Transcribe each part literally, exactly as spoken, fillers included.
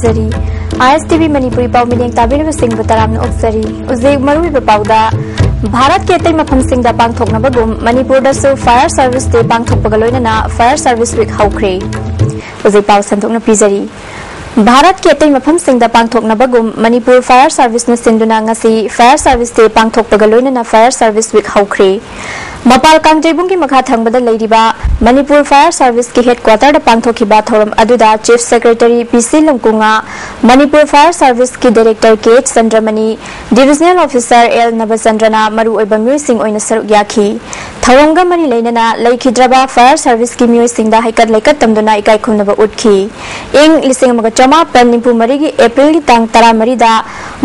ꯖꯔꯤ꯫ ꯑꯥꯏ ꯑꯦꯁ T V Manipuri ꯄꯥꯎ ꯃꯤꯠꯌꯦꯡ ꯇꯥꯕꯤꯔꯤꯕꯁꯤꯡꯕꯨ ꯇꯔꯥꯝꯅ ꯑꯣꯛꯆꯔꯤ꯫ ꯍꯧꯖꯤꯛ ꯃꯔꯨꯑꯣꯏꯕ ꯄꯥꯎꯗ, ꯚꯥꯔꯠꯀꯤ ꯑꯇꯩ ꯃꯐꯝꯁꯤꯡꯗ ꯄꯥꯡꯊꯣꯛꯅꯕꯒꯨꯝ ꯃꯅꯤꯄꯨꯔꯗꯁꯨ Fire Service Day ꯄꯥꯡꯊꯣꯛꯄꯒ ꯂꯣꯏꯅꯅ Fire Service Week ꯍꯧꯈ꯭ꯔꯦ꯫ ꯍꯧꯖꯤꯛ ꯄꯥꯎ ꯁꯟꯗꯣꯛꯅ ꯄꯤꯖꯔꯤ꯫ ꯚꯥꯔꯠꯀꯤ ꯑꯇꯩ ꯃꯐꯝꯁꯤꯡꯗ ꯄꯥꯡꯊꯣꯛꯅꯕꯒꯨꯝ ꯃꯅꯤꯄꯨꯔ Fire Service ꯅ ꯁꯤꯟꯗꯨꯅ ꯉꯁꯤ Fire Service Day ꯄꯥꯡꯊꯣꯛꯄꯒ ꯂꯣꯏꯅꯅ Fire Service Week ꯍꯧꯈ꯭ꯔꯦ꯫ ꯃꯄꯥꯜ ꯀꯥꯡꯖꯩꯕꯨꯡꯒꯤ ꯃꯈꯥ ꯊꯪꯕꯗ ꯂꯩꯔꯤꯕ ꯃꯅꯤꯄꯨꯔ Fire Service ꯀꯤ headquarter ꯗ ꯄꯥꯡꯊꯣꯛꯈꯤꯕ ꯊꯧꯔꯝ ꯑꯗꯨꯗ Chief Secretary ꯄꯤ ꯁꯤ ꯂꯨꯡꯀꯨꯉꯥ, ꯃꯅꯤꯄꯨꯔ Fire Service ꯀꯤ Director ꯀꯦ ꯑꯩꯆ ꯆꯟꯗ꯭ꯔꯃꯅꯤ, Divisional Officer ꯑꯦꯜ ꯅꯕꯆꯟꯗ꯭ꯔꯅ ꯃꯔꯨꯑꯣꯏꯕ ꯃꯤꯑꯣꯏꯁꯤꯡ ꯑꯣꯏꯅ ꯁꯔꯨꯛ ꯌꯥꯈꯤ꯫ ꯊꯧꯔꯝꯒ ꯃꯔꯤ ꯂꯩꯅꯅ ꯂꯩꯈꯤꯗ꯭ꯔꯕ Fire Service ꯀꯤ ꯃꯤꯑꯣꯏꯁꯤꯡꯗ ꯍꯩꯀꯠ ꯂꯩꯀꯠ ꯇꯝꯗꯨꯅ ꯏꯀꯥꯏ ꯈꯨꯝꯅꯕ ꯎꯠꯈꯤ꯫ ꯏꯪ ꯂꯤꯁꯤꯡ ꯑꯃꯒ ꯆꯃꯥꯄꯟ ꯅꯤꯐꯨ ꯃꯔꯤꯒꯤ ꯑꯦꯄ꯭ꯔꯤꯜꯒꯤ ꯇꯥꯡ ꯇꯔꯥꯃꯔꯤꯗ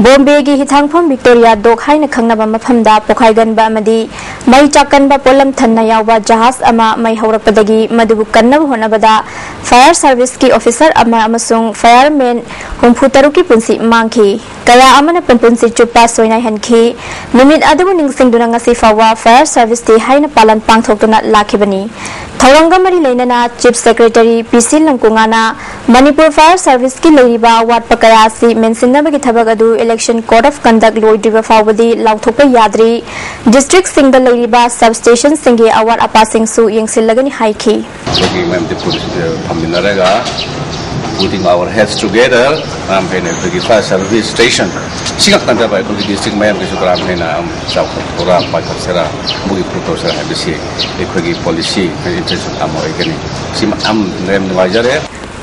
ꯕꯣꯝꯕꯦꯒꯤ ꯍꯤꯊꯥꯡꯐꯝ ꯚꯤꯛꯇꯣꯔꯤꯌꯥ ꯗꯣꯛ ꯍꯥꯏꯅ ꯈꯪꯅꯕ ꯃꯐꯝꯗ ꯄꯣꯈꯥꯏꯒꯟꯕ ꯑꯃꯗꯤ ꯃꯩ ꯆꯥꯛꯀꯟꯕ ꯄꯣꯠꯂꯝ ꯊꯟꯅ ꯌꯥꯎꯕ ꯖꯍꯥꯖ ꯑꯃ ꯃꯩ ꯍꯧꯔꯛꯄꯗꯒꯤ ꯃꯗꯨꯕꯨ ꯀꯟꯅꯕ ꯍꯣꯠꯅꯕꯗ Fire Service ꯀꯤ officer ꯑꯃ ꯑꯃꯁꯨꯡ fireman ꯍꯨꯝꯐꯨ ꯇꯔꯨꯛꯀꯤ ꯄꯨꯟꯁꯤ ꯃꯥꯡꯈꯤ꯫ ꯀꯌꯥ ꯑꯃꯅ ꯄꯨꯟꯁꯤ ꯆꯨꯞꯄ ꯁꯣꯏꯅꯥꯏꯍꯟꯈꯤ꯫ ꯅꯨꯃꯤꯠ ꯑꯗꯨꯕꯨ ꯅꯤꯡꯁꯤꯡꯗꯨꯅ ꯉꯁꯤ ꯐꯥꯎꯕ Fire Service Day ꯍꯥꯏꯅ ꯄꯥꯂꯟ ꯄꯥꯡꯊꯣꯛꯇꯨꯅ ꯂꯥꯛꯈꯤꯕꯅꯤ꯫ ꯊꯧꯔꯝꯒ ꯃꯔꯤ ꯂꯩꯅꯅ Chief Secretary ꯄꯤ ꯁꯤ ꯂꯨꯡꯀꯨꯉꯥꯅ ꯃꯅꯤꯄꯨꯔ Fire Service ꯀꯤ ꯂꯩꯔꯤꯕ ꯑꯋꯥꯠꯄ ꯀꯌꯥ ꯑꯁꯤ ꯃꯦꯟꯁꯤꯟꯅꯕꯒꯤ ꯊꯕꯛ ꯑꯗꯨ Election Code of Conduct ꯂꯣꯏꯗ꯭ꯔꯤꯕ ꯐꯥꯎꯕꯗꯤ ꯂꯥꯎꯊꯣꯛꯄ ꯌꯥꯗ꯭ꯔꯤ꯫ District ꯁꯤꯡꯗ ꯂꯩꯔꯤꯕ substation ꯁꯤꯡꯒꯤ ꯑꯋꯥꯠ ꯑꯄꯥꯁꯤꯡꯁꯨ ꯌꯦꯡꯁꯤꯜꯂꯒꯅꯤ ꯍꯥꯏꯈꯤ꯫ ꯑꯩꯈꯣꯏꯒꯤ ꯃꯌꯥꯝ ꯗꯤꯄꯨꯜꯁꯤꯗ ꯐꯝꯃꯤꯟꯅꯔꯒ putting our heads together, ꯀꯔꯝ ꯍꯥꯏꯅ ꯑꯩꯈꯣꯏꯒꯤ Fire Service Station ꯁꯤ ꯈꯛ ꯅꯠꯇꯕ ꯑꯩꯈꯣꯏꯒꯤ district ꯃꯌꯥꯝꯒꯤꯁꯨ ꯀꯔꯝ ꯍꯥꯏꯅ ꯆꯥꯎꯈꯠꯄ ꯄꯥꯏꯈꯠꯁꯤꯔꯥ, ꯑꯃꯨꯛ improve ꯇꯧꯁꯤꯔꯥ ꯍꯥꯏꯕꯁꯤ ꯑꯩꯈꯣꯏꯒꯤ policy intention ꯑꯃ ꯑꯣꯏꯒꯅꯤ꯫ ꯁꯤ ꯌꯥꯝ ꯌꯥꯝ ꯅꯨꯡꯉꯥꯏꯖꯔꯦ꯫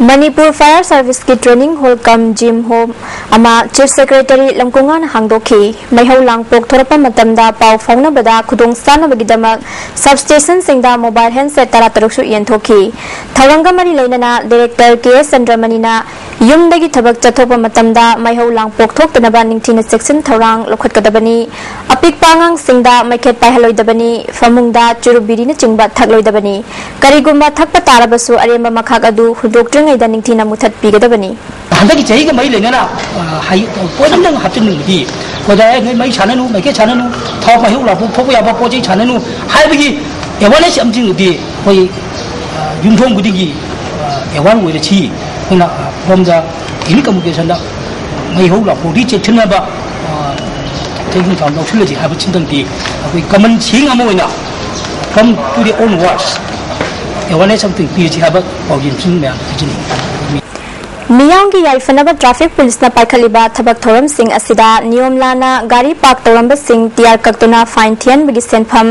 ꯃꯅꯤꯄꯨꯔ Fire Service ꯀꯤ training hall cum gym home ꯑꯃ Chief Secretary ꯂꯨꯡꯀꯨꯉꯥꯅ ꯍꯥꯡꯗꯣꯛꯈꯤ꯫ ꯃꯩꯍꯧ ꯂꯥꯡ ꯄꯣꯛꯊꯣꯔꯛꯄ ꯃꯇꯝꯗ ꯄꯥꯎ ꯐꯥꯎꯅꯕꯗ ꯈꯨꯗꯣꯡ ꯆꯥꯅꯕꯒꯤꯗꯃꯛ substation ꯁꯤꯡꯗ mobile handset ꯇꯔꯥꯇꯔꯨꯛꯁꯨ ꯌꯦꯟꯊꯣꯛꯈꯤ꯫ ꯊꯧꯔꯝꯒ ꯃꯔꯤ ꯂꯩꯅꯅ Director ꯀꯦ ꯑꯦꯁ ꯆꯟꯗ꯭ꯔꯃꯅꯤꯅ ꯌꯨꯝꯗꯒꯤ ꯊꯕꯛ ꯆꯠꯊꯣꯛꯄ ꯃꯇꯝꯗ ꯃꯩꯍꯧ ꯂꯥꯡ ꯄꯣꯛꯊꯣꯛꯇꯅꯕ ꯅꯤꯡꯊꯤꯅ ꯆꯦꯛꯁꯤꯟ ꯊꯧꯔꯥꯡ ꯂꯧꯈꯠꯀꯗꯕꯅꯤ꯫ ꯑꯄꯤꯛꯄ ꯑꯉꯥꯡꯁꯤꯡꯗ ꯃꯩꯈꯦꯠ ꯄꯥꯏꯍꯜꯂꯣꯏꯗꯕꯅꯤ꯫ ꯐꯃꯨꯡꯗ ꯆꯨꯔꯨꯞ ꯕꯤꯔꯤꯅꯆꯤꯡꯕ ꯊꯛꯂꯣꯏꯗꯕꯅꯤ꯫ ꯀꯔꯤꯒꯨꯝꯕ ꯊꯛꯄ ꯇꯥꯔꯕꯁꯨ ꯑꯔꯦꯝꯕ ꯃꯈꯥꯛ ꯑꯗꯨ ꯍꯨꯟꯗꯣꯛꯇ꯭ꯔꯤꯉꯩꯗ ꯅꯤꯡꯊꯤꯅ ꯃꯨꯊꯠꯄꯤꯒꯗꯕꯅꯤ꯫ ꯍꯟꯗꯛꯀꯤ ꯆꯍꯤꯒ ꯃꯔꯤ ꯂꯩꯅꯅ, ꯑ, ꯍꯥꯏ-, ꯄꯣꯠ ꯑꯃꯇꯪ ꯍꯥꯞꯆꯤꯟꯅꯤꯡꯕꯗꯤ, ꯀꯣꯗꯥꯏ ꯅꯣꯏ ꯃꯩ ꯁꯥꯟꯅꯅꯨ, ꯃꯩꯈꯦꯠ ꯁꯥꯟꯅꯅꯨ, ꯊꯥꯎ ꯃꯩꯍꯧ ꯂꯥꯡꯄꯣꯛ ꯊꯣꯛꯄ ꯌꯥꯕ ꯄꯣꯠ ꯆꯩ ꯁꯥꯟꯅꯅꯨ ꯍꯥꯏꯕꯒꯤ awareness ꯑꯃꯁꯤꯡꯗꯨꯗꯤ ꯑꯩꯈꯣꯏ, ꯑ, ꯌꯨꯝꯊꯣꯡ ꯈꯨꯗꯤꯡꯒꯤ, ꯑ, aware ꯑꯣꯏꯔꯁꯤ꯫ ꯑꯩꯈꯣꯏꯅ, ꯑ, ꯃꯐꯝꯗ ꯍꯤꯜ ꯀꯝꯃꯨꯅꯤꯀꯦꯁꯟꯗ ꯃꯩꯍꯧ ꯂꯥꯡꯄꯣꯛꯇꯒꯤ ꯆꯦꯛꯁꯤꯟꯅꯕ, ꯑ, ꯆꯦꯛꯁꯤꯟ ꯊꯧꯔꯥꯡ ꯂꯧꯁꯤꯜꯂꯁꯤ ꯍꯥꯏꯕ ꯁꯤꯇꯪꯗꯤ ꯑꯩꯈꯣꯏ ꯀꯃꯟ ꯁꯦꯟꯁ ꯑꯃ ꯑꯣꯏꯅ from today onwards awareness ꯑꯃꯇꯪ ꯄꯤꯔꯁꯤ ꯍꯥꯏꯕ ꯄꯥꯎꯖꯦꯜꯁꯤꯡ ꯃꯌꯥꯝ ꯄꯤꯖꯅꯤꯡꯏ꯫ ꯃꯤꯌꯥꯝꯒꯤ ꯌꯥꯏꯐꯅꯕ ꯇ꯭ꯔꯥꯐꯤꯛ ꯄꯨꯂꯤꯁꯅ ꯄꯥꯏꯈꯠꯂꯤꯕ ꯊꯕꯛ ꯊꯧꯔꯝꯁꯤꯡ ꯑꯁꯤꯗ ꯅꯤꯌꯣꯝ ꯂꯥꯟꯅ ꯒꯥꯔꯤ ꯄꯥꯔꯛ ꯇꯧꯔꯝꯕꯁꯤꯡ ꯇꯤꯌꯥꯔ ꯀꯛꯇꯨꯅ ꯐꯥꯏꯟ ꯊꯤꯍꯟꯕꯒꯤ ꯁꯦꯟꯐꯝ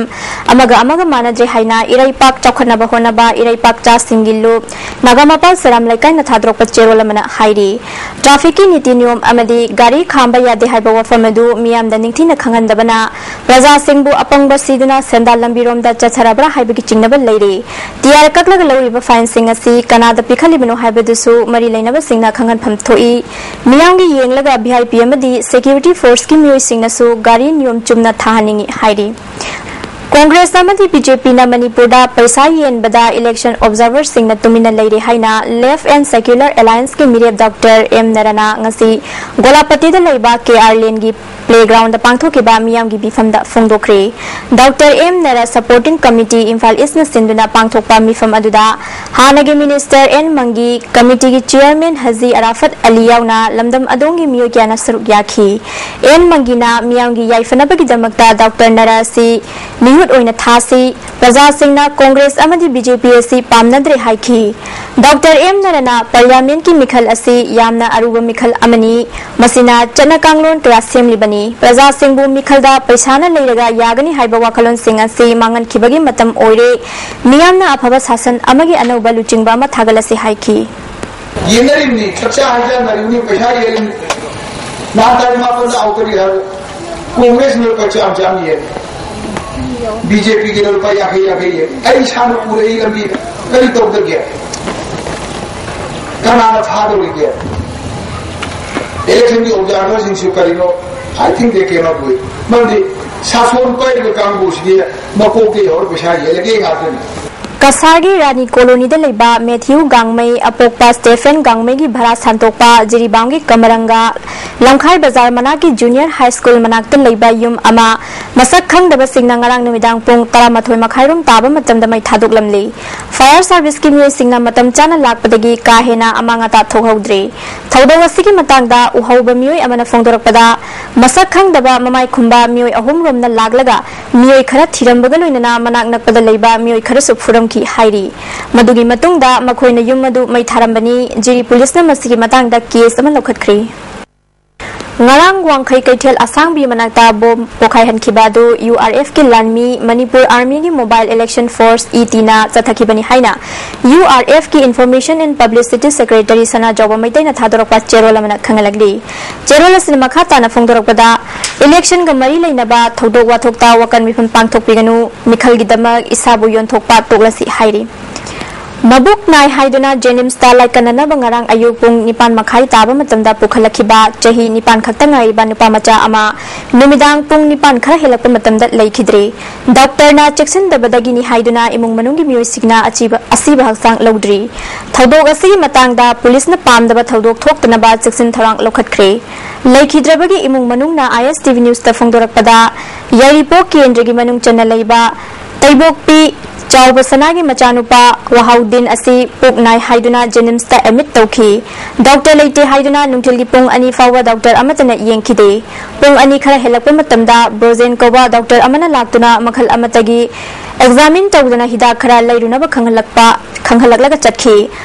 ꯑꯃꯒ ꯑꯃꯒ ꯃꯥꯟꯅꯗ꯭ꯔꯦ ꯍꯥꯏꯅ ꯏꯔꯩꯄꯥꯛ ꯆꯥꯎꯈꯠꯅꯕ ꯍꯣꯠꯅꯕ ꯏꯔꯩꯄꯥꯛ ꯆꯥꯁꯤꯡꯒꯤ ꯂꯨꯞ ꯅꯥꯒꯥꯃꯄꯥꯜ ꯁꯦꯔꯥꯝ ꯂꯩꯀꯥꯏꯅ ꯊꯥꯗꯣꯔꯛꯄ ꯆꯦꯔꯣꯜ ꯑꯃꯅ ꯍꯥꯏꯔꯤ꯫ ꯇ꯭ꯔꯥꯐꯤꯛꯀꯤ ꯅꯤꯇꯤ ꯅꯤꯌꯣꯝ ꯑꯃꯗꯤ ꯒꯥꯔꯤ ꯈꯥꯝꯕ ꯌꯥꯗꯦ ꯍꯥꯏꯕ ꯋꯥꯐꯝ ꯑꯗꯨ ꯃꯤꯌꯥꯝꯗ ꯅꯤꯡꯊꯤꯅ ꯈꯪꯍꯟꯗꯕꯅ ꯄ꯭ꯔꯖꯥꯁꯤꯡꯕꯨ ꯑꯄꯪꯕ ꯁꯤꯗꯨꯅ ꯁꯦꯟꯗꯥꯟ ꯂꯝꯕꯤꯔꯣꯝꯗ ꯆꯠꯊꯔꯕ꯭ꯔꯥ ꯍꯥꯏꯕꯒꯤ ꯆꯤꯡꯅꯕ ꯂꯩꯔꯤ꯫ ꯇꯤꯌꯥꯔ ꯀꯛꯂꯒ ꯂꯧꯔꯤꯕ ꯐꯥꯏꯟꯁꯤꯡ ꯑꯁꯤ ꯀꯅꯥꯗ ꯄꯤꯈꯠꯂꯤꯕꯅꯣ ꯍꯥꯏꯕꯗꯨꯁꯨ ꯃꯔꯤ ꯂꯩꯅꯕꯁꯤꯡꯅ ꯈꯪꯍꯟꯐꯝ ꯊꯣꯛꯏ꯫ ꯃꯤꯌꯥꯝꯒꯤ ꯌꯦꯡꯂꯒ ꯚꯤ ꯑꯥꯏ ꯄꯤ ꯑꯃꯗꯤ ꯁꯦꯀ꯭ꯌꯨꯔꯤꯇꯤ ꯐꯣꯔꯁꯀꯤ ꯃꯤꯑꯣꯏꯁꯤꯡꯅꯁꯨ ꯒꯥꯔꯤ ꯅꯤꯌꯣꯝ ꯆꯨꯝꯅ ꯊꯥꯍꯟꯅꯤꯡꯏ ꯍꯥꯏꯔꯤ꯫ ꯀꯣꯡꯒ꯭ꯔꯦꯁ ꯑꯃꯗꯤ ꯕꯤ ꯖꯦ ꯄꯤꯅ ꯃꯅꯤꯄꯨꯔꯗ ꯄꯩꯁꯥ ꯌꯦꯟꯕꯗ ꯏꯂꯦꯛꯁꯟ ꯑꯣꯕꯖꯥꯔꯚꯔꯁꯤꯡꯅ ꯇꯨꯃꯤꯟꯅ ꯂꯩꯔꯦ ꯍꯥꯏꯅ ꯂꯦꯐ ꯑꯦꯟ ꯁꯦꯀ꯭ꯌꯨꯂꯔ ꯑꯦꯂꯥꯌꯟꯁꯀꯤ ꯃꯤꯔꯦꯞ ꯗꯣꯛꯇꯔ ꯑꯦꯝ ꯅꯔꯥꯅ ꯉꯁꯤ ꯒꯣꯂꯥꯄꯇꯤꯗ ꯂꯩꯕ ꯀꯦ ꯑꯥꯔ ꯂꯦꯟꯒꯤ ꯄ꯭ꯂꯦꯒ꯭ꯔꯥꯎꯟꯗ ꯄꯥꯡꯊꯣꯛꯈꯤꯕ ꯃꯤꯌꯥꯝꯒꯤ ꯃꯤꯐꯝꯗ ꯐꯣꯡꯗꯣꯛꯈ꯭ꯔꯦ꯫ Doctor M Nara sporting committee Imphal ꯏꯁꯅ ꯁꯤꯟꯗꯨꯅ ꯄꯥꯡꯊꯣꯛꯄ ꯃꯤꯐꯝ ꯑꯗꯨꯗ ꯍꯥꯟꯅꯒꯤ ꯃꯤꯅꯤꯁꯇꯔ ꯑꯦꯟ ꯃꯪꯒꯤ, ꯀꯃꯤꯇꯤꯒꯤ ꯆꯤꯌꯔꯃꯦꯟ ꯍꯖꯤ ꯑꯔꯥꯐꯠ ꯑꯂꯤ ꯌꯥꯎꯅ ꯂꯝꯗꯝ ꯑꯗꯣꯝꯒꯤ ꯃꯤꯑꯣꯏ ꯀꯌꯥꯅ ꯁꯔꯨꯛ ꯌꯥꯈꯤ꯫ ꯑꯦꯟ ꯃꯪꯒꯤꯅ ꯃꯤꯌꯥꯝꯒꯤ ꯌꯥꯏꯐꯅꯕꯒꯤꯗꯃꯛꯇ ꯗꯣꯛꯇꯔ ꯅꯔꯥ ꯑꯁꯤ ꯃꯤꯍꯨꯠ ꯑꯣꯏꯅ ꯊꯥꯁꯤ, ꯄ꯭ꯔꯖꯥꯁꯤꯡꯅ ꯀꯣꯡꯒ꯭ꯔꯦꯁ ꯑꯃꯗꯤ ꯕꯤ ꯖꯦ ꯄꯤ ꯑꯁꯤ ꯄꯥꯝꯅꯗ꯭ꯔꯦ ꯍꯥꯏꯈꯤ꯫ ꯗꯣꯛꯇꯔ ꯑꯦꯝ ꯅꯔꯥꯅ ꯄꯥꯔꯂꯤꯌꯥꯃꯦꯟꯠꯀꯤ ꯃꯤꯈꯜ ꯑꯁꯤ ꯌꯥꯝꯅ ꯑꯔꯨꯕ ꯃꯤꯈꯜ ꯑꯃꯅꯤ꯫ ꯃꯁꯤꯅ ꯆꯠꯅ ꯀꯥꯡꯂꯣꯟ ꯀꯌꯥ ꯁꯦꯝꯂꯤꯕꯅꯤ꯫ ꯄ꯭ꯔꯖꯥꯁꯤꯡꯕꯨ ꯃꯤꯈꯜꯗ ꯄꯩꯁꯥꯅ ꯂꯩꯔꯒ ꯌꯥꯒꯅꯤ ꯍꯥꯏꯕ ꯋꯥꯈꯜꯂꯣꯟꯁꯤꯡ ꯑꯁꯤ ꯃꯥꯡꯍꯟꯈꯤꯕꯒꯤ ꯃꯇꯝ ꯑꯣꯏꯔꯦ꯫ ꯃꯤꯌꯥꯝꯅ ꯑꯐꯕ ꯁꯥꯁꯟ ꯑꯃꯒꯤ ꯑꯅꯧꯕ ꯂꯨꯆꯤꯡꯕ ꯑꯃ ꯊꯥꯒꯠꯂꯁꯤ ꯍꯥꯏꯈꯤ꯫ ꯌꯦꯟꯅꯔꯤꯕꯅꯤ, ꯆꯥꯛꯆꯥ ꯍꯩꯖꯥꯟꯅꯔꯤꯕꯅꯤ, ꯄꯩꯁꯥ ꯌꯦꯜꯂꯤꯕꯅꯤ꯫ ꯅꯍꯥꯟ ꯇꯥꯔꯤꯛ ꯃꯥꯄꯟꯗ ꯑꯥꯎ ꯀꯔꯤ ꯍꯥꯏꯕ? ꯀꯣꯡꯒ꯭ꯔꯦꯁꯅ ꯂꯨꯄꯥ ꯆꯥꯝ ꯆꯥꯝ ꯌꯦꯜꯂꯤ, ꯕꯤ ꯖꯦ ꯄꯤꯒꯤꯅ ꯂꯨꯄꯥ ꯌꯥꯡꯈꯩ ꯌꯥꯡꯈꯩ ꯌꯦꯜꯂꯤ꯫ ꯑꯩ ꯏꯁꯥꯅ ꯎꯔꯛꯏ ꯂꯝꯕꯤꯗ꯫ ꯀꯔꯤ ꯇꯧꯗꯒꯦ? ꯀꯅꯥꯅ ꯐꯥꯗꯧꯔꯤꯒꯦ? ꯏꯂꯦꯛꯁꯟꯒꯤ ꯑꯣꯕꯖꯥꯔꯚꯔꯁꯤꯡꯁꯨ ꯀꯔꯤꯅꯣ? I think they cannot do it. ꯃꯔꯝꯗꯤ ꯁꯥꯁꯣꯟ ꯄꯥꯏꯔꯤꯕ ꯀꯥꯡꯕꯨꯁꯤꯗꯤ ꯃꯀꯣꯛꯇꯒꯤ ꯍꯧꯔ ꯄꯩꯁꯥ ꯌꯦꯜꯂꯒꯦ ꯉꯥꯛꯇꯅꯤ꯫ ꯀꯁꯥꯔꯒꯤ ꯔꯥꯅꯤ ꯀꯣꯂꯣꯅꯤꯗ ꯂꯩꯕ ꯃꯦꯊ꯭ꯌꯨ ꯒꯥꯡꯃꯩ, ꯑꯄꯣꯛꯄ ꯁ꯭ꯇꯦꯐꯦꯟ ꯒꯥꯡꯃꯩꯒꯤ ꯚꯔꯥ ꯁꯥꯟꯗꯣꯛꯄ ꯖꯤꯔꯤꯕꯥꯝꯒꯤ ꯀꯃꯔꯪꯒ ꯂꯝꯈꯥꯏ ꯕꯖꯥꯔ ꯃꯅꯥꯛꯀꯤ ꯖꯨꯅꯤꯌꯔ ꯍꯥꯏ ꯁ꯭ꯀꯨꯜ ꯃꯅꯥꯛꯇ ꯂꯩꯕ ꯌꯨꯝ ꯑꯃ ꯃꯁꯛ ꯈꯪꯗꯕꯁꯤꯡꯅ ꯉꯔꯥꯡ ꯅꯨꯃꯤꯗꯥꯡ ꯄꯨꯡ ꯇꯔꯥꯃꯥꯊꯣꯏ ꯃꯈꯥꯏꯔꯣꯝ ꯇꯥꯕ ꯃꯇꯝꯗ ꯃꯩ ꯊꯥꯗꯣꯛꯂꯝꯂꯤ꯫ Fire serviceꯀꯤ ꯃꯤꯑꯣꯏꯁꯤꯡꯅ ꯃꯇꯝ ꯆꯥꯅ ꯂꯥꯛꯄꯗꯒꯤ ꯀꯥ ꯍꯦꯟꯅ ꯑꯃꯥꯡ ꯑꯇꯥ ꯊꯣꯛꯍꯧꯗ꯭ꯔꯦ꯫ ꯊꯧꯗꯣꯛ ꯑꯁꯤꯒꯤ ꯃꯇꯥꯡꯗ ꯎꯍꯧꯕ ꯃꯤꯑꯣꯏ ꯑꯃꯅ ꯐꯣꯡꯗꯣꯔꯛꯄꯗ, ꯃꯁꯛ ꯈꯪꯗꯕ ꯃꯃꯥꯏ ꯈꯨꯝꯕ ꯃꯤꯑꯣꯏ ꯑꯍꯨꯝ ꯔꯣꯝꯅ ꯂꯥꯛꯂꯒ ꯃꯤꯑꯣꯏ ꯈꯔ ꯊꯤꯔꯝꯕꯒ ꯂꯣꯏꯅꯅ ꯃꯅꯥꯛ ꯅꯛꯄꯗ ꯂꯩꯕ ꯃꯤꯑꯣꯏ ꯈꯔꯁꯨ ꯐꯨꯔꯝꯈꯤ ꯍꯥꯏꯔꯤ꯫ ꯃꯗꯨꯒꯤ ꯃꯇꯨꯡꯗ ꯃꯈꯣꯏꯅ ꯌꯨꯝ ꯑꯗꯨ ꯃꯩ ꯊꯥꯔꯝꯕꯅꯤ꯫ ꯖꯤꯔꯤ ꯄꯨꯂꯤꯁꯅ ꯃꯁꯤꯒꯤ ꯃꯇꯥꯡꯗ ꯀꯦꯁ ꯑꯃ ꯂꯧꯈꯠꯈ꯭ꯔꯦ꯫ ꯉꯔꯥꯡ ꯋꯥꯡꯈꯩ ꯀꯩꯊꯦꯜ ꯑꯁꯥꯡꯕꯤ ꯃꯅꯥꯛꯇ ꯕꯣꯝ ꯄꯣꯈꯥꯏꯍꯟꯈꯤꯕ ꯑꯗꯨ URFꯀꯤ ꯂꯥꯟꯃꯤ, ꯃꯅꯤꯄꯨꯔ Armyꯒꯤ Mobile Election Force, ETꯅ ꯆꯠꯊꯈꯤꯕꯅꯤ ꯍꯥꯏꯅ URFꯀꯤ Information and Publicity Secretary ꯁꯅꯥꯖꯥꯎꯕ ꯃꯩꯇꯩꯅ ꯊꯥꯗꯣꯔꯛꯄ ꯆꯦꯔꯣꯜ ꯑꯃꯅ ꯈꯪꯍꯜꯂꯛꯂꯤ꯫ ꯆꯦꯔꯣꯜ ꯑꯁꯤꯅ ꯃꯈꯥ ꯇꯥꯅ ꯐꯣꯡꯗꯣꯔꯛꯄꯗ, Electionꯒ ꯃꯔꯤ ꯂꯩꯅꯕ ꯊꯧꯗꯣꯛ ꯋꯥꯊꯣꯛꯇ ꯋꯥꯀꯟ ꯃꯤꯐꯝ ꯄꯥꯡꯊꯣꯛꯄꯤꯒꯅꯨ, ꯃꯤꯈꯜꯒꯤꯗꯃꯛ ꯏꯁꯥꯕꯨ ꯌꯣꯟꯊꯣꯛꯄ ꯇꯣꯛꯂꯁꯤ ꯍꯥꯏꯔꯤ꯫ ꯃꯕꯨꯛ ꯅꯥꯏ ꯍꯥꯏꯗꯨꯅ JNIMSꯇ ꯂꯥꯏꯀꯠꯅꯅꯕ ꯉꯔꯥꯡ ꯑꯌꯨꯛ ꯄꯨꯡ ꯅꯤꯄꯥꯟ ꯃꯈꯥꯏ ꯇꯥꯕ ꯃꯇꯝꯗ ꯄꯨꯈꯠꯂꯛꯈꯤꯕ ꯆꯍꯤ ꯅꯤꯄꯥꯟ ꯈꯛꯇ ꯉꯥꯏꯔꯤꯕ ꯅꯨꯄꯥ ꯃꯆꯥ ꯑꯃ ꯅꯨꯃꯤꯗꯥꯡ ꯄꯨꯡ ꯅꯤꯄꯥꯟ ꯈꯔ ꯍꯦꯜꯂꯛꯄ ꯃꯇꯝꯗ ꯂꯩꯈꯤꯗ꯭ꯔꯦ꯫ ꯗꯥꯛꯇꯔꯅ ꯆꯦꯛꯁꯤꯟꯗꯕꯗꯒꯤꯅꯤ ꯍꯥꯏꯗꯨꯅ ꯏꯃꯨꯡ ꯃꯅꯨꯡꯒꯤ ꯃꯤꯑꯣꯏꯁꯤꯡꯅ ꯑꯆꯤꯕ-, ꯑꯁꯤꯕ ꯍꯛꯆꯥꯡ ꯂꯧꯗ꯭ꯔꯤ꯫ ꯊꯧꯗꯣꯛ ꯑꯁꯤꯒꯤ ꯃꯇꯥꯡꯗ ꯄꯨꯂꯤꯁꯅ ꯄꯥꯝꯗꯕ ꯊꯧꯗꯣꯛ ꯊꯣꯛꯇꯅꯕ ꯆꯦꯛꯁꯤꯟ ꯊꯧꯔꯥꯡ ꯂꯧꯈꯠꯈ꯭ꯔꯦ꯫ ꯂꯩꯈꯤꯗ꯭ꯔꯕꯒꯤ ꯏꯃꯨꯡ ꯃꯅꯨꯡꯅ ISTV Newsꯇ ꯐꯣꯡꯗꯣꯔꯛꯄꯗ, ꯌꯥꯏꯔꯤꯄꯣꯛ ꯀꯦꯟꯗ꯭ꯔꯒꯤ ꯃꯅꯨꯡ ꯆꯟꯅ ꯂꯩꯕ ꯇꯩꯕꯣꯛꯄꯤ ꯆꯥꯎꯕ ꯁꯅꯥꯒꯤ ꯃꯆꯥꯅꯨꯄꯥ ꯋꯥꯍꯥꯎꯗꯤꯟ ꯑꯁꯤ ꯄꯨꯛ ꯅꯥꯏ ꯍꯥꯏꯗꯨꯅ JNIMSꯇ admit ꯇꯧꯈꯤ꯫ ꯗꯥꯛꯇꯔ ꯂꯩꯇꯦ ꯍꯥꯏꯗꯨꯅ ꯅꯨꯡꯊꯤꯜꯒꯤ ꯄꯨꯡ ꯑꯅꯤ ꯐꯥꯎꯕ ꯗꯥꯛꯇꯔ ꯑꯃꯠꯇꯅ ꯌꯦꯡꯈꯤꯗꯦ꯫ ꯄꯨꯡ ꯑꯅꯤ ꯈꯔ ꯍꯦꯜꯂꯛꯄ ꯃꯇꯝꯗ ꯕ꯭ꯔꯣꯖꯦꯟ ꯀꯧꯕ ꯗꯥꯛꯇꯔ ꯑꯃꯅ ꯂꯥꯛꯇꯨꯅ ꯃꯈꯜ ꯑꯃꯠꯇꯒꯤ examine ꯇꯧꯗꯨꯅ ꯍꯤꯗꯥꯛ ꯈꯔ ꯂꯩꯔꯨꯅꯕ ꯈꯪꯍꯜꯂꯛꯄ, ꯈꯪꯍꯜꯂꯛꯂꯒ ꯆꯠꯈꯤ꯫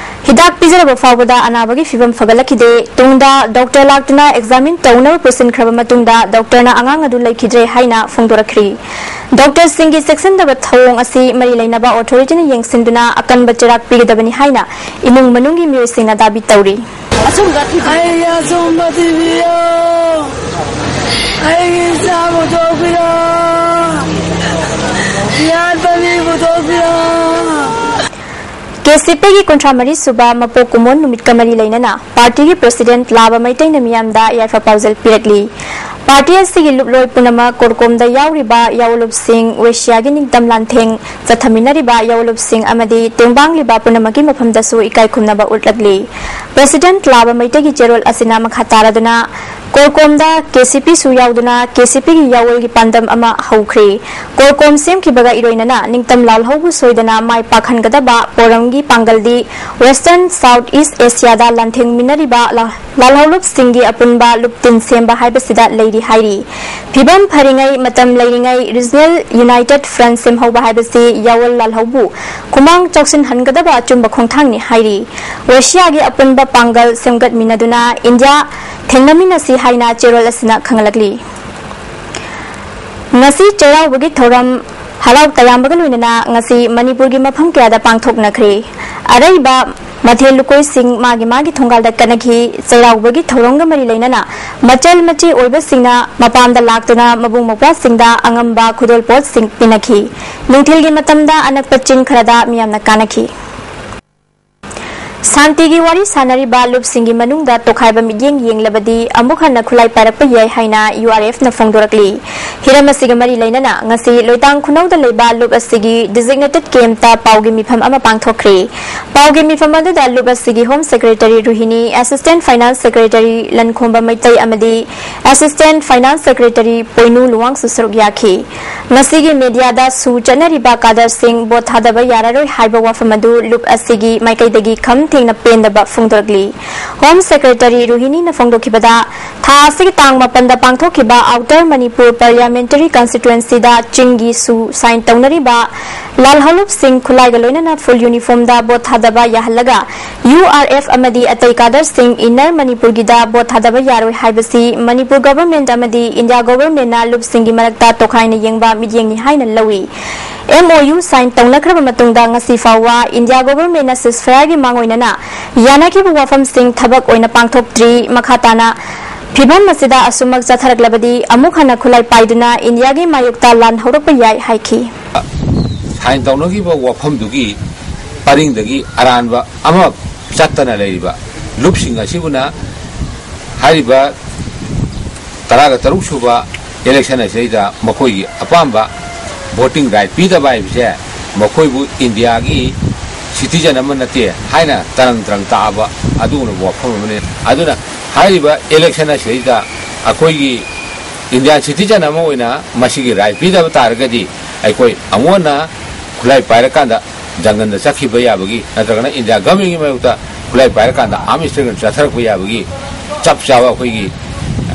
ꯍꯤꯗꯥꯛ ꯄꯤꯖꯔꯕ ꯐꯥꯎꯕꯗ ꯑꯅꯥꯕꯒꯤ ꯐꯤꯕꯝ ꯐꯒꯠꯂꯛꯈꯤꯗꯦ꯫ ꯇꯨꯡꯗ ꯗꯥꯛꯇꯔ ꯂꯥꯛꯇꯨꯅ examine ꯇꯧꯅꯕ ꯄꯨꯁꯤꯟꯈ꯭ꯔꯕ ꯃꯇꯨꯡꯗ ꯗꯥꯛꯇꯔꯅ ꯑꯉꯥꯡ ꯑꯗꯨ ꯂꯩꯈꯤꯗ꯭ꯔꯦ ꯍꯥꯏꯅ ꯐꯣꯡꯗꯣꯔꯛꯈ꯭ꯔꯤ꯫ ꯗꯥꯛꯇꯔꯁꯤꯡꯒꯤ ꯆꯦꯛꯁꯤꯟꯗꯕ ꯊꯧꯑꯣꯡ ꯑꯁꯤ ꯃꯔꯤ ꯂꯩꯅꯕ authorityꯅ ꯌꯦꯡꯁꯤꯟꯗꯨꯅ ꯑꯀꯟꯕ ꯆꯩꯔꯥꯛ ꯄꯤꯒꯗꯕꯅꯤ ꯍꯥꯏꯅ ꯏꯃꯨꯡ ꯃꯅꯨꯡꯒꯤ ꯃꯤꯑꯣꯏꯁꯤꯡꯅ ꯗꯥꯕꯤ ꯇꯧꯔꯤ꯫ ꯑꯩ ꯑꯆꯨꯝꯕ ꯊꯤꯕꯤꯌꯨ꯫ ꯑꯩꯒꯤ ꯏꯆꯥ ꯄꯨꯊꯣꯛꯄꯤꯔꯣ꯫ ꯌꯥꯠꯄ ꯃꯤ ꯄꯨꯊꯣꯛꯄꯤꯔꯣ꯫ KCPꯒꯤ ꯀꯨꯟꯊ꯭ꯔꯥ ꯃꯔꯤ ꯁꯨꯕ ꯃꯄꯣꯛ ꯀꯨꯝꯑꯣꯟ ꯅꯨꯃꯤꯠꯀ ꯃꯔꯤ ꯂꯩꯅꯅ partyꯒꯤ president ꯂꯥꯕ ꯃꯩꯇꯩꯅ ꯃꯤꯌꯥꯝꯗ ꯌꯥꯏꯐ ꯄꯥꯎꯖꯦꯜ ꯄꯤꯔꯛꯂꯤ꯫ ꯄꯥꯔꯇꯤ ꯑꯁꯤꯒꯤ ꯂꯨꯞꯂꯣꯏ ꯄꯨꯝꯅꯃꯛ ꯀꯣꯔꯀꯣꯝꯗ ꯌꯥꯎꯔꯤꯕ ꯌꯥꯑꯣꯂꯨꯞꯁꯤꯡ, ꯋꯦꯁꯤꯌꯥꯒꯤ ꯅꯤꯡꯇꯝ ꯂꯥꯟꯊꯦꯡ ꯆꯠꯊꯃꯤꯟꯅꯔꯤꯕ ꯌꯥꯑꯣꯂꯨꯞꯁꯤꯡ ꯑꯃꯗꯤ ꯇꯦꯡꯕꯥꯡꯂꯤꯕ ꯄꯨꯝꯅꯃꯛꯀꯤ ꯃꯐꯝꯗꯁꯨ ꯏꯀꯥꯏ ꯈꯨꯝꯅꯕ ꯎꯠꯂꯛꯂꯤ꯫ ꯄ꯭ꯔꯦꯁꯤꯗꯦꯟꯠ ꯂꯥꯕ ꯃꯩꯇꯩꯒꯤ ꯆꯦꯔꯣꯜ ꯑꯁꯤꯅ ꯃꯈꯥ ꯇꯥꯔꯗꯨꯅ ꯀꯣꯔꯀꯣꯝꯗ ꯀꯦ ꯁꯤ ꯄꯤꯁꯨ ꯌꯥꯎꯗꯨꯅ ꯀꯦ ꯁꯤ ꯄꯤꯒꯤ ꯌꯥꯑꯣꯜꯒꯤ ꯄꯥꯟꯗꯝ ꯑꯃ ꯍꯧꯈ꯭ꯔꯦ꯫ ꯀꯣꯔꯀꯣꯝ ꯁꯦꯝꯈꯤꯕꯒ ꯏꯔꯣꯏꯅꯅ ꯅꯤꯡꯇꯝ ꯂꯥꯜꯍꯧꯕꯨ ꯁꯣꯏꯗꯅ ꯃꯥꯏ ꯄꯥꯛꯍꯟꯒꯗꯕ ꯄꯣꯔꯝꯒꯤ ꯄꯥꯡꯒꯜꯗꯤ Western South East Asiaꯗ ꯂꯥꯟꯊꯦꯡꯃꯤꯟꯅꯔꯤꯕ ꯂꯥꯜꯍꯧꯂꯨꯞꯁꯤꯡꯒꯤ ꯑꯄꯨꯟꯕ ꯂꯨꯞ ꯇꯤꯟ ꯁꯦꯝꯕ ꯍꯥꯏꯕꯁꯤꯗ ꯂꯩꯔꯤ ꯍꯥꯏꯔꯤ꯫ ꯐꯤꯕꯝ ꯐꯔꯤꯉꯩ, ꯃꯇꯝ ꯂꯩꯔꯤꯉꯩ Regional United Front ꯁꯦꯝꯍꯧꯕ ꯍꯥꯏꯕꯁꯤ ꯌꯥꯑꯣꯜ ꯂꯥꯜꯍꯧꯕꯨ ꯈꯨꯃꯥꯡ ꯆꯥꯎꯁꯤꯟꯍꯟꯒꯗꯕ ꯑꯆꯨꯝꯕ ꯈꯣꯡꯊꯥꯡꯅꯤ ꯍꯥꯏꯔꯤ꯫ ꯔꯨꯁꯤꯌꯥꯒꯤ ꯑꯄꯨꯟꯕ ꯄꯥꯡꯒꯜ ꯁꯦꯝꯒꯠꯃꯤꯟꯅꯗꯨꯅ ꯏꯟꯗꯤꯌꯥ ꯊꯦꯡꯅꯃꯤꯟꯅꯁꯤ ꯍꯥꯏꯅ ꯆꯦꯔꯣꯜ ꯑꯁꯤꯅ ꯈꯪꯍꯜꯂꯛꯂꯤ꯫ ꯉꯁꯤ ꯆꯩꯔꯥꯎꯕꯒꯤ ꯊꯧꯔꯝ ꯍꯔꯥꯎ ꯇꯌꯥꯝꯕꯒ ꯂꯣꯏꯅꯅ ꯉꯁꯤ ꯃꯅꯤꯄꯨꯔꯒꯤ ꯃꯐꯝ ꯀꯌꯥꯗ ꯄꯥꯡꯊꯣꯛꯅꯈ꯭ꯔꯦ꯫ ꯑꯔꯩꯕ ꯃꯊꯦꯜ ꯂꯨꯀꯣꯏꯁꯤꯡ ꯃꯥꯒꯤ ꯃꯥꯒꯤ ꯊꯣꯡꯒꯥꯜꯗ ꯀꯠꯅꯈꯤ꯫ ꯆꯩꯔꯥꯎꯕꯒꯤ ꯊꯧꯔꯝꯒ ꯃꯔꯤ ꯂꯩꯅꯅ ꯃꯆꯜ ꯃꯆꯦ ꯑꯣꯏꯕꯁꯤꯡꯅ ꯃꯄꯥꯝꯗ ꯂꯥꯛꯇꯨꯅ ꯃꯕꯨꯡ ꯃꯧꯄ꯭ꯋꯥꯁꯤꯡꯗ ꯑꯉꯝꯕ ꯈꯨꯗꯣꯜꯄꯣꯠꯁꯤꯡ ꯄꯤꯅꯈꯤ꯫ ꯅꯨꯡꯊꯤꯜꯒꯤ ꯃꯇꯝꯗ ꯑꯅꯛꯄ ꯆꯤꯡ ꯈꯔꯗ ꯃꯤꯌꯥꯝꯅ ꯀꯥꯅꯈꯤ꯫ ꯁꯥꯟꯇꯤꯒꯤ ꯋꯥꯔꯤ ꯁꯥꯟꯅꯔꯤꯕ ꯂꯨꯞꯁꯤꯡꯒꯤ ꯃꯅꯨꯡꯗ ꯇꯣꯈꯥꯏꯕ ꯃꯤꯠꯌꯦꯡ ꯌꯦꯡꯂꯕꯗꯤ ꯑꯃꯨꯛ ꯍꯟꯅ ꯈꯨꯠꯂꯥꯏ ꯄꯥꯏꯔꯛꯄ ꯌꯥꯏ ꯍꯥꯏꯅ ꯌꯨ ꯑꯥꯔ ꯑꯦꯐꯅ ꯐꯣꯡꯗꯣꯔꯛꯂꯤ꯫ ꯍꯤꯔꯝ ꯑꯁꯤꯒ ꯃꯔꯤ ꯂꯩꯅꯅ ꯉꯁꯤ ꯂꯣꯏꯇꯥꯡ ꯈꯨꯅꯧꯗ ꯂꯩꯕ ꯂꯨꯞ ꯑꯁꯤꯒꯤ designated campꯇ ꯄꯥꯎꯒꯤ ꯃꯤꯐꯝ ꯑꯃ ꯄꯥꯡꯊꯣꯛꯈ꯭ꯔꯦ꯫ ꯄꯥꯎꯒꯤ ꯃꯤꯐꯝ ꯑꯗꯨꯗ ꯂꯨꯞ ꯑꯁꯤꯒꯤ Home Secretary ꯔꯨꯍꯤꯅꯤ, Assistant Finance Secretary ꯂꯟꯈꯣꯝꯕ Meitei ꯑꯃꯗꯤ Assistant Finance Secretary ꯄꯣꯏꯅꯨ ꯂꯨꯋꯥꯡꯁꯨ ꯁꯔꯨꯛ ꯌꯥꯈꯤ꯫ ꯉꯁꯤꯒꯤ ꯃꯦꯗꯤꯌꯥꯗ ꯁꯨ ꯆꯠꯅꯔꯤꯕ ꯀꯥꯗꯔꯁꯤꯡ ꯚꯣꯠ ꯊꯥꯗꯕ ꯌꯥꯔꯔꯣꯏ ꯍꯥꯏꯕ ꯋꯥꯐꯝ ꯑꯗꯨ ꯂꯨꯞ ꯑꯁꯤꯒꯤ ꯃꯥꯏꯀꯩꯗꯒꯤ ꯈꯝ ꯊꯦꯡꯅ ꯄꯦꯟꯗꯕ ꯐꯣꯡꯗꯣꯔꯛꯂꯤ꯫ Home Secretary ꯔꯨꯍꯤꯅꯤꯅ ꯐꯣꯡꯗꯣꯛꯈꯤꯕꯗ, ꯊꯥ ꯑꯁꯤꯒꯤ ꯇꯥꯡ ꯃꯥꯄꯟꯗ ꯄꯥꯡꯊꯣꯛꯈꯤꯕ Outer Manipur Parliamentary Constituencyꯗ ꯆꯤꯡꯒꯤ ꯁꯨ sign ꯇꯧꯅꯔꯤꯕ ꯂꯥꯜꯍꯧꯂꯨꯞꯁꯤꯡ ꯈꯨꯠꯂꯥꯏꯒ ꯂꯣꯏꯅꯅ full uniformꯗ ꯚꯣꯠ ꯊꯥꯗꯕ ꯌꯥꯍꯜꯂꯒ, ꯌꯨ ꯑꯥꯔ ꯑꯦꯐ ꯑꯃꯗꯤ ꯑꯇꯩ ꯀꯥꯗꯔꯁꯤꯡ Inner Manipurꯒꯤꯗ ꯚꯣꯠ ꯊꯥꯗꯕ ꯌꯥꯔꯣꯏ ꯍꯥꯏꯕꯁꯤ ꯃꯅꯤꯄꯨꯔ government ꯑꯃꯗꯤ ꯏꯟꯗꯤꯌꯥ governmentꯅ ꯂꯨꯞꯁꯤꯡꯒꯤ ꯃꯔꯛꯇ ꯇꯣꯈꯥꯏꯅ ꯌꯦꯡꯕ ꯃꯤꯠꯌꯦꯡꯅꯤ ꯍꯥꯏꯅ ꯂꯧꯏ꯫ M O U sign ꯇꯧꯅꯈ꯭ꯔꯕ ꯃꯇꯨꯡꯗ ꯉꯁꯤ ꯐꯥꯎꯕ ꯏꯟꯗꯤꯌꯥ governmentꯅ ceasefire ꯒꯤ ꯃꯥꯡꯑꯣꯏꯅꯅ ꯌꯥꯅꯈꯤꯕ ꯋꯥꯐꯝꯁꯤꯡ ꯊꯕꯛ ꯑꯣꯏꯅ ꯄꯥꯡꯊꯣꯛꯇ꯭ꯔꯤ꯫ ꯃꯈꯥ ꯇꯥꯅ ꯐꯤꯚꯝ ꯑꯁꯤꯗ ꯑꯁꯨꯝꯃꯛ ꯆꯠꯊꯔꯛꯂꯕꯗꯤ ꯑꯃꯨꯛ ꯍꯟꯅ ꯈꯨꯠꯂꯥꯏ ꯄꯥꯏꯗꯨꯅ ꯏꯟꯗꯤꯌꯥꯒꯤ ꯃꯥꯌꯣꯛꯇ ꯂꯥꯟ ꯍꯧꯔꯛꯄ ꯌꯥꯏ ꯍꯥꯏꯈꯤ꯫ Sign ꯇꯧꯅꯈꯤꯕ ꯋꯥꯐꯝꯗꯨꯒꯤ ꯄꯔꯤꯡꯗꯒꯤ ꯑꯔꯥꯟꯕ ꯑꯃ ꯆꯠꯇꯅ ꯂꯩꯔꯤꯕ ꯂꯨꯞꯁꯤꯡ ꯑꯁꯤꯕꯨꯅ ꯍꯥꯏꯔꯤꯕ ꯇꯔꯥꯒ ꯇꯔꯨꯛ ꯁꯨꯕ election ꯑꯁꯤꯗꯩꯗ ꯃꯈꯣꯏꯒꯤ ꯑꯄꯥꯝꯕ voting right ꯄꯤꯗꯕ ꯍꯥꯏꯕꯁꯦ ꯃꯈꯣꯏꯕꯨ ꯏꯟꯗꯤꯌꯥꯒꯤ citizen ꯑꯃ ꯅꯠꯇꯦ ꯍꯥꯏꯅ ꯇꯔꯪ ꯇꯔꯪ ꯇꯥꯛꯑꯕ ꯑꯗꯨꯒꯨꯝꯂꯕ ꯋꯥꯐꯝ ꯑꯃꯅꯤ꯫ ꯑꯗꯨꯅ ꯍꯥꯏꯔꯤꯕ election ꯑꯁꯤꯗꯩꯗ ꯑꯩꯈꯣꯏꯒꯤ Indian citizen ꯑꯃ ꯑꯣꯏꯅ ꯃꯁꯤꯒꯤ right ꯄꯤꯗꯕ ꯇꯥꯔꯒꯗꯤ ꯑꯩꯈꯣꯏ ꯑꯃꯨꯛ ꯍꯟꯅ ꯈꯨꯠꯂꯥꯏ ꯄꯥꯏꯔꯀꯥꯟꯗ ꯖꯪꯒꯜꯗ ꯆꯠꯈꯤꯕ ꯌꯥꯕꯒꯤ ꯅꯠꯇ꯭ꯔꯒꯅ ꯏꯟꯗꯤꯌꯥ governmentꯀꯤ ꯃꯥꯌꯣꯛꯇ ꯈꯨꯠꯂꯥꯏ ꯄꯥꯏꯔꯀꯥꯟꯗ arm struggle ꯆꯠꯊꯔꯛꯄ ꯌꯥꯕꯒꯤ ꯆꯞ ꯆꯥꯕ ꯑꯩꯈꯣꯏꯒꯤ,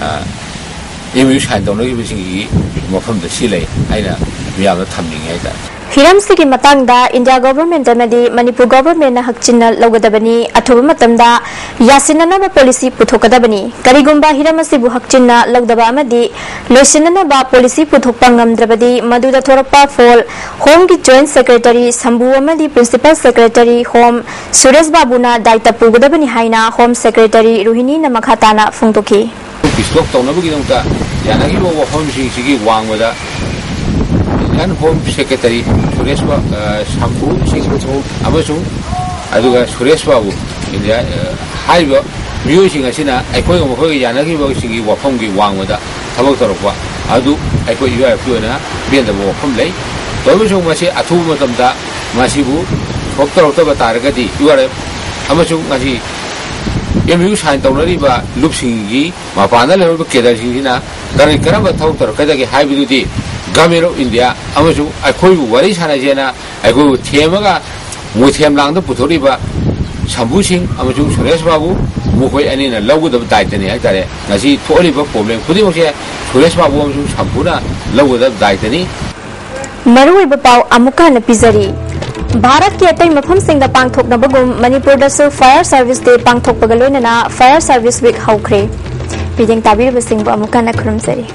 ꯑ, MoU sign ꯇꯧꯅꯈꯤꯕꯁꯤꯡꯒꯤ ꯃꯐꯝꯗ ꯁꯤ ꯂꯩ ꯍꯥꯏꯅ ꯃꯤꯌꯥꯝꯗ ꯊꯝꯅꯤꯡꯉꯤ ꯍꯥꯏꯇꯥꯔꯦ꯫ ꯍꯤꯔꯝꯁꯤꯒꯤ ꯃꯇꯥꯡꯗ ꯏꯟꯗꯤꯌꯥ government ꯑꯃꯗꯤ ꯃꯅꯤꯄꯨꯔ governmentꯅ ꯍꯛꯆꯤꯟꯅ ꯂꯧꯒꯗꯕꯅꯤ꯫ ꯑꯊꯨꯕ ꯃꯇꯝꯗ ꯌꯥꯁꯤꯟꯅꯅꯕ policy ꯄꯨꯊꯣꯛꯀꯗꯕꯅꯤ꯫ ꯀꯔꯤꯒꯨꯝꯕ ꯍꯤꯔꯝ ꯑꯁꯤꯕꯨ ꯍꯛꯆꯤꯟꯅ ꯂꯧꯗꯕ ꯑꯃꯗꯤ ꯂꯣꯏꯁꯤꯟꯅꯅꯕ policy ꯄꯨꯊꯣꯛꯄ ꯉꯝꯗ꯭ꯔꯕꯗꯤ ꯃꯗꯨꯗ ꯊꯣꯔꯛꯄ ꯐꯣꯜ Homeꯒꯤ Joint Secretary ꯁꯝꯕꯨ ꯑꯃꯗꯤ Principal Secretary Home ꯁꯨꯔꯦꯁ ꯕꯥꯕꯨꯅ ꯗꯥꯏꯇ ꯄꯨꯒꯗꯕꯅꯤ ꯍꯥꯏꯅ Home Secretary ꯔꯣꯍꯤꯅꯤꯅ ꯃꯈꯥ ꯇꯥꯅ ꯐꯣꯡꯗꯣꯛꯈꯤ꯫ Peace talk ꯇꯧꯅꯕꯒꯤꯗꯃꯛꯇ ꯌꯥꯅꯈꯤꯕ ꯋꯥꯐꯝꯁꯤꯡꯁꯤꯒꯤ ꯋꯥꯡꯃꯗ Indian Home Secretary ꯁꯨꯔꯦꯁ ꯕꯥ-, ꯑ, ꯁꯝꯕꯨ ꯁꯤꯡ ꯑꯃꯁꯨꯡ ꯑꯗꯨꯒ ꯁꯨꯔꯦꯁ ꯕꯥꯕꯨ, ꯏꯟꯗꯤꯌꯥ, ꯑ, ꯍꯥꯏꯔꯤꯕ ꯃꯤꯑꯣꯏꯁꯤꯡ ꯑꯁꯤꯅ ꯑꯩꯈꯣꯏꯒ ꯃꯈꯣꯏꯒ ꯌꯥꯅꯈꯤꯕꯁꯤꯡꯒꯤ ꯋꯥꯐꯝꯒꯤ ꯋꯥꯡꯃꯗ ꯊꯕꯛ ꯇꯧꯔꯛꯄ ꯑꯗꯨ ꯑꯩꯈꯣꯏ UIFꯀꯤ ꯑꯣꯏꯅ ꯄꯦꯟꯗꯕ ꯋꯥꯐꯝ ꯂꯩ꯫ ꯇꯧꯔꯕꯁꯨ ꯃꯁꯤ ꯑꯊꯨꯕ ꯃꯇꯝꯗ ꯃꯁꯤꯕꯨ solve ꯇꯧꯔꯛꯇꯕ ꯇꯥꯔꯒꯗꯤ URF ꯑꯃꯁꯨꯡ ꯉꯁꯤ MoU sign ꯇꯧꯅꯔꯤꯕ ꯂꯨꯞꯁꯤꯡꯒꯤ ꯃꯄꯥꯟꯗ ꯂꯩꯍꯧꯔꯤꯕ cadreꯁꯤꯡꯁꯤꯅ ꯀꯔꯤ ꯀꯔꯝꯕ ꯊꯕꯛ ꯇꯧꯔꯛꯀꯗꯒꯦ ꯍꯥꯏꯕꯗꯨꯗꯤ Government of India ꯑꯃꯁꯨꯡ ꯑꯩꯈꯣꯏꯕꯨ ꯋꯥꯔꯤ ꯁꯥꯟꯅꯁꯦꯅ ꯑꯩꯈꯣꯏꯕꯨ ꯊꯦꯝꯃꯒ ꯃꯣꯏꯊꯦꯝ ꯂꯥꯡꯗ ꯄꯨꯊꯣꯛꯂꯤꯕ ꯁꯝꯕꯨ ꯁꯤꯡ ꯑꯃꯁꯨꯡ ꯁꯨꯔꯦꯁ ꯕꯥꯕꯨ ꯃꯈꯣꯏ ꯑꯅꯤꯅ ꯂꯧꯒꯗꯕ ꯗꯥꯏꯇꯅꯤ ꯍꯥꯏꯇꯥꯔꯦ꯫ ꯉꯁꯤ ꯊꯣꯛꯍꯜꯂꯤꯕ problem ꯈꯨꯗꯤꯡꯃꯛꯁꯦ ꯁꯨꯔꯦꯁ ꯕꯥꯕꯨ ꯑꯃꯁꯨꯡ ꯁꯝꯕꯨꯅ ꯂꯧꯒꯗꯕ ꯗꯥꯏꯇꯅꯤ꯫ ꯃꯔꯨꯑꯣꯏꯕ ꯄꯥꯎ ꯑꯃꯨꯛꯀ ꯍꯟꯅ ꯄꯤꯖꯔꯤ꯫ ꯚꯥꯔꯠꯀꯤ ꯑꯇꯩ ꯃꯐꯝꯁꯤꯡꯗ ꯄꯥꯡꯊꯣꯛꯅꯕꯒꯨꯝ ꯃꯅꯤꯄꯨꯔꯗꯁꯨ Fire Service Day ꯄꯥꯡꯊꯣꯛꯄꯒ ꯂꯣꯏꯅꯅ Fire Service Week ꯍꯧꯈ꯭ꯔꯦ꯫ ꯃꯤꯠꯌꯦꯡ ꯇꯥꯕꯤꯔꯤꯕꯁꯤꯡꯕꯨ ꯑꯃꯨꯛꯀ ꯍꯟꯅ ꯈꯨꯔꯨꯝꯖꯔꯤ꯫